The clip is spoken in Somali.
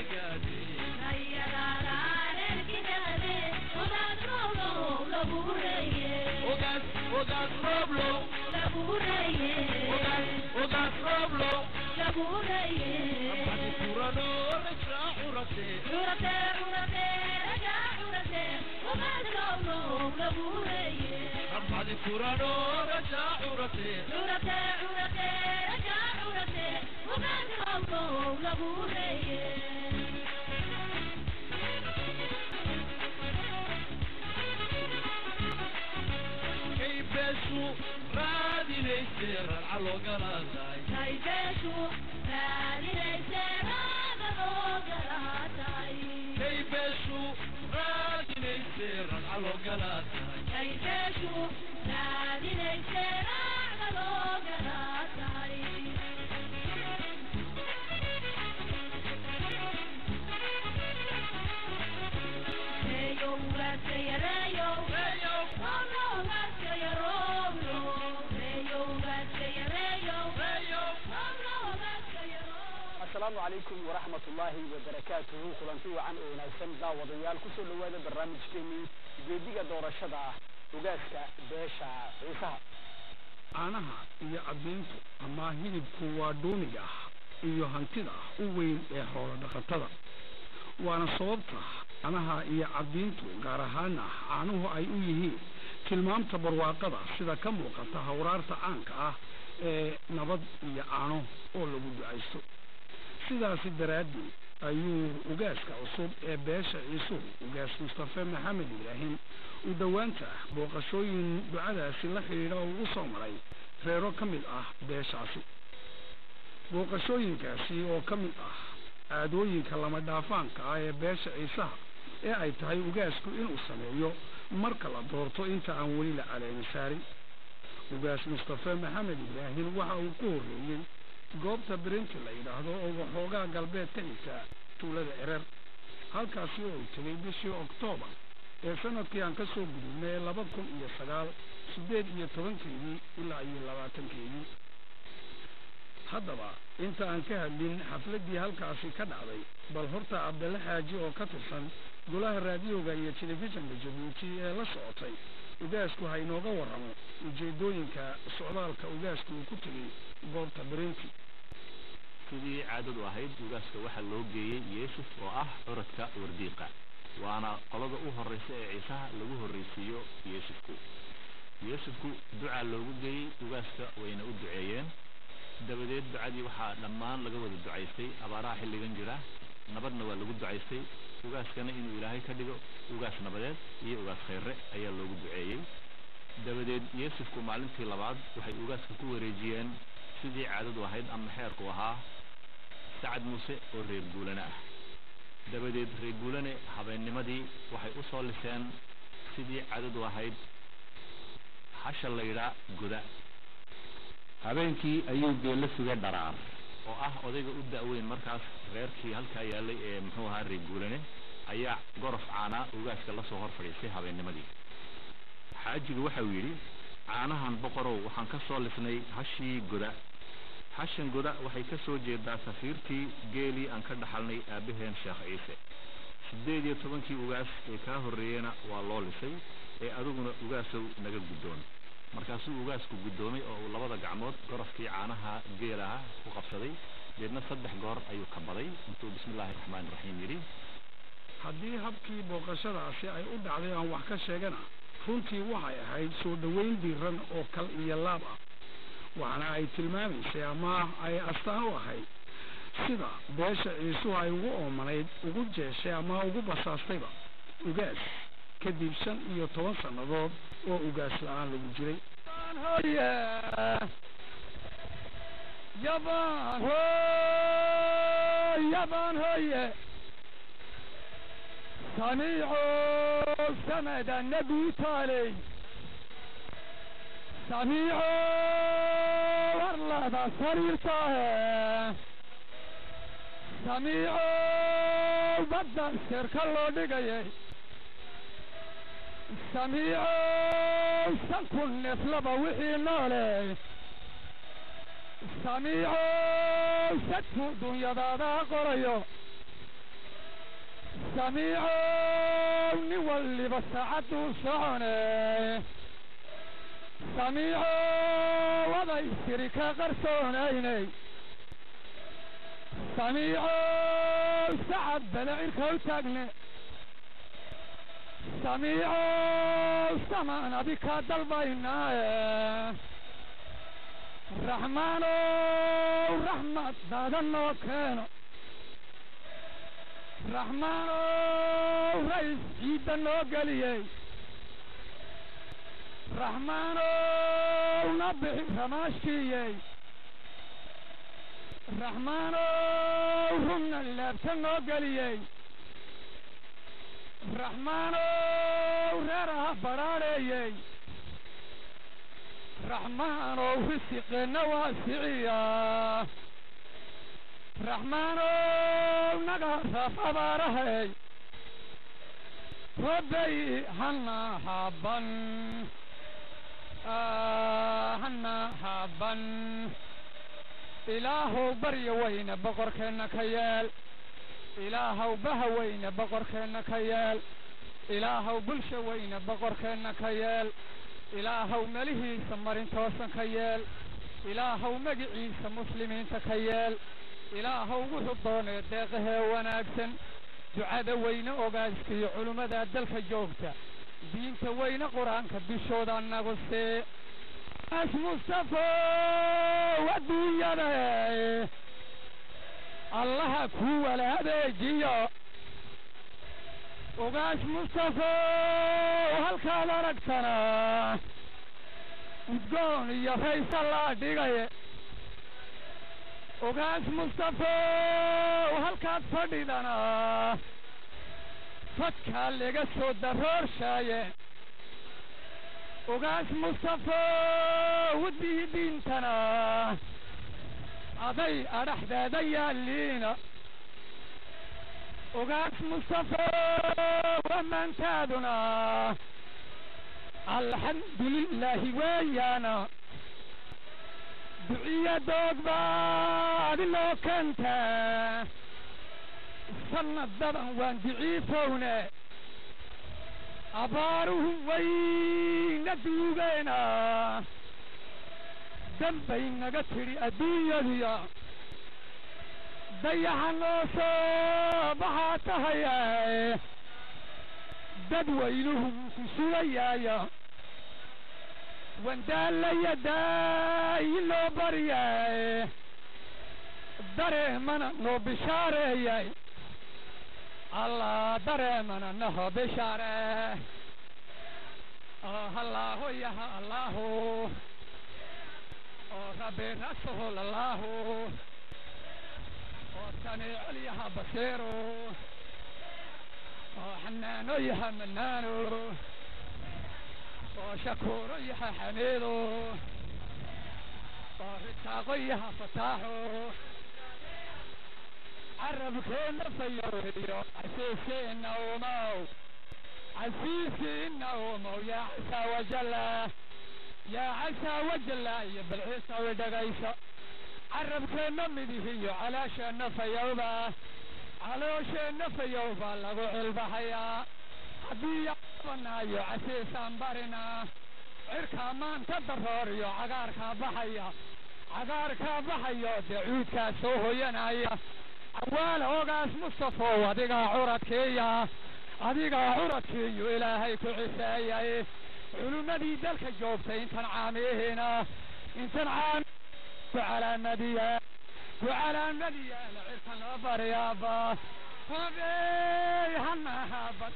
ka gaadhe. Ogaas, ogaas Rooblow, ogaas, ogaas Rooblow, rabadi furano rajaa curate. Rabadi furano rajaa curate. Kay beeshu raadinayse rarca loogalaatahay. Kay beeshu raadinayse rarca loogalaatahay. Asalaamu calaykum waraxmat ullaahi wabarakaatuhu. Kulanti wacan oo wanaagsan daawadayaal, kusoo dhawaada barnaamijkeenii geediga doorashada ugaaska beesha Ciisaha. Caanaha iyo caddayntu ama hilibku waa dhuuniga iyo hantida u weyn ee xoolo dhaqatada, waana sababta caanaha iyo caddiintu, gaar ahaana caanuhu, ay u yihiin tilmaamta barwaaqada, sida ka muuqata hawraarta caanka ah ee nabad iyo caano oo lagu ducaysto. Sidaasi daraaddeed ayuu ugaaska cusub ee beesha Ciisuhu, Ugaas Mustafe Maxamed Ibraahim, uu dhowaanta booqashooyin ducadaasi la xidhiidha oo ugu soo maray reero ka mid ah beeshaasi. Booqashooyinkaasi oo ka mid ah caadooyinka lama dhaafaanka ah ee beesha Ciisaha ee ay tahay ugaasku inuu sameeyo marka la doorto inta aan weli la caleemi saarin. Ugaas Mustafe Maxamed Ibraahim waxa uu ku horreeyey goobta Birinti la yidhaahdo oo waxoogaa galbeed ka xigta tuulada Erer, halkaasi oo uu tegey bishii Oktoobar ee sanadkii aan ka soo gudubnay 2009, 18-keedii ilaa iyo 20-keedii. Haddaba inta aan ka hadlin xafladdii halkaasi ka dhacday, bal horta Cabdalle Xaaji oo ka tirsan golaha raadiyoga iyo telefishinka Jabuuti ee la socotay ugaasku ha inooga warramo ujeeddooyinka socdaalka ugaasku uu ku tegey goobta Birinti. Sidii caadadu ahayd, ugaaska waxaa loo geeyey Yeesuf oo ah curadka Wardiiqa, waana qolada u horeysa ee Ciisaha lagu horreysiiyo. Yeesufku ducaa loogu geeyey ugaaska, wayna u duceeyeen. Dabadeed ducadii waxaa dhammaan laga wada ducaystay abaaraha xilligan jira, nabadna waa lagu ducaystay. Ugaaskana inuu Ilaahay ka dhigo ugaas nabadeed iyo ugaas khayre ayaa loogu duceeyey. Dabadeed Yeesufku maalintii labaad waxay ugaaska ku wareejiyeen, sidii caadadu ahayd ama xeerku ahaa, Sacad Muuse oo reer Guulane ah. Dabadeed reer Guulane habeennimadii waxay u soo liseen, sidii caadadu ahayd, hasha la yidhaa Goda. Habeenkii ayuu geella sugay Dharaar oo ah odayga u da'weyn markaas reerkii halkaa yaalay ee muxuu ahaa reer Guulane ayaa gorof caanaa ugaaska la soo hor fadhiistay habeennimadii. Xaajigu waxa uu yidhi: "Caanahan, boqorow, waxaan ka soo lisnay hashii Goda. Hashan Goda waxay ka soo jeedaa safiirtii geelii aan ka dhaxalnay aabbaheen Sheekh Ciise. 18-kii ugaas ee kaa horreeyena waa loo lisay, ee adiguna, ugaasow, naga guddoon." Markaasuu ugaasku guddoomay oo uu labada gacmood gorofkii caanaha geelaha ku qabsaday. Deedna 3 goor ayuu kabaday intuu bismi illaahi raxmaani raxiim yidhi. Haddii habkii booqashadaasi ay u dhacday aan wax ka sheegana, runtii waxay ahayd soo dhoweyn diiran oo kal iyo laab ah, waxaana ay tilmaamaysay ama ay astaan u ahayd sida beesha Ciisuhu ay ugu oomanayd, ugu jeeshay ama ugu basaastayba ugaas kadib 15 sannadood oo ugaas la-aan lagu jiray. Yaban hoy, yaban hoye, samiico samada nebi taaley, samiico warlada sariirtaahe, samiico baddan sirka loo dhigayay, samiico 5000 neeflaba wixii noole, samiico sadku dunyadaada qorayo. Samiicow, nin waliba saacaduu socone. Samiicow, aday siri ka qarsoonaynay. Samiicow, sacad bale cirka u taagne. Samiicow, samaan adi kaa dalbaynaaye. Raxmaanow, raxmad daada noo keeno. Raxmaanow, rays ciidda noo geliyey. Raxmaanow, na bixi ramaashkiiyey. Raxmaanow, runna laabta noo geliyey. Raxmaanow, reeraha badhaadheeyey. Raxmaanow, risiqeenna waasiciyaa. Raxmaanow, naga raaf abaarahey. Rabbay hana haban, hana haban. Ilaahow, barya weyne boqorkeenna ka yeel. Ilaahow, baha weyne boqorkeenna ka yeel. Ilaahow, bulsha weyne boqorkeenna ka yeel. Ilaahow, melihiisa marin toosan ka yeel. Ilaahow, magiciisa muslimiinta ka yeel. Ilaahow, wuxuu doonee deeqahee wanaagsan. Ducada weyne ogaaskiyo culimmadaa dalka joogta, diinta weyne Qur-aanka dushooda nagu see. As Mustafa, adduunyada Allaha ku wala adeejiyo. Ogaas Mustafa, halkaad aragtana udgoon iyo raysa laa dhigaye. Ogaas Mustafa, halkaad fadhidana fadkaa laga soo daroorshaye. Ogaas Mustafa, waddii diintana aday adhaxdeeda yaaliina. Ogaas Mustafa, ammaantaaduna alxamdu lilaahi weeyaana. Duciya doog baad inoo keentaa, sanadadan waan diciifowne. Abaaruhu wayna duugeena, dambay naga tidhi adduunyadiya. Dayaxa noo soo baxaa tahaye, dad weynuhu ku sugayaaya. Wandaalaya daayi loo baryaye, dareemana noo bishaareeyay. Allah, dareemana naho bishaare. Allahu yaha Allahu, oo Rabbi rasuul Allahu, oo samiic yaha basiiru, oo xanaano yaha manaano, oo shakuuro yaha xamiidu, oo risaaqo yaha fataaxu. Carabkeenna fayowiyo casiisiina umow, casiisiina umow. Yaa casa wajalla, yaa casa wajalla iyo balciisa dhagayso. Carabkeenna midihiyo calaasheenna fayowba, caloosheenna fayowba lagu cilbahayaa. Haddii yabanaayo casiisaan barinaa, cirkaa maanta darooriyo cagaarkaa baxaya, cagaarkaa baxayo dee cuudkaa soo hoyanaya. Cawaala ogaas Mustafow, adigaa curadkiiya, adigaa curadkiiyu Ilaahay ku ciseeyay. Culimmadii dalka joogtay intan caamihiina, intan caami ku calaamadiya, ku calaamadiyaana cirka noo baryaaba. Hobey hanahaabad.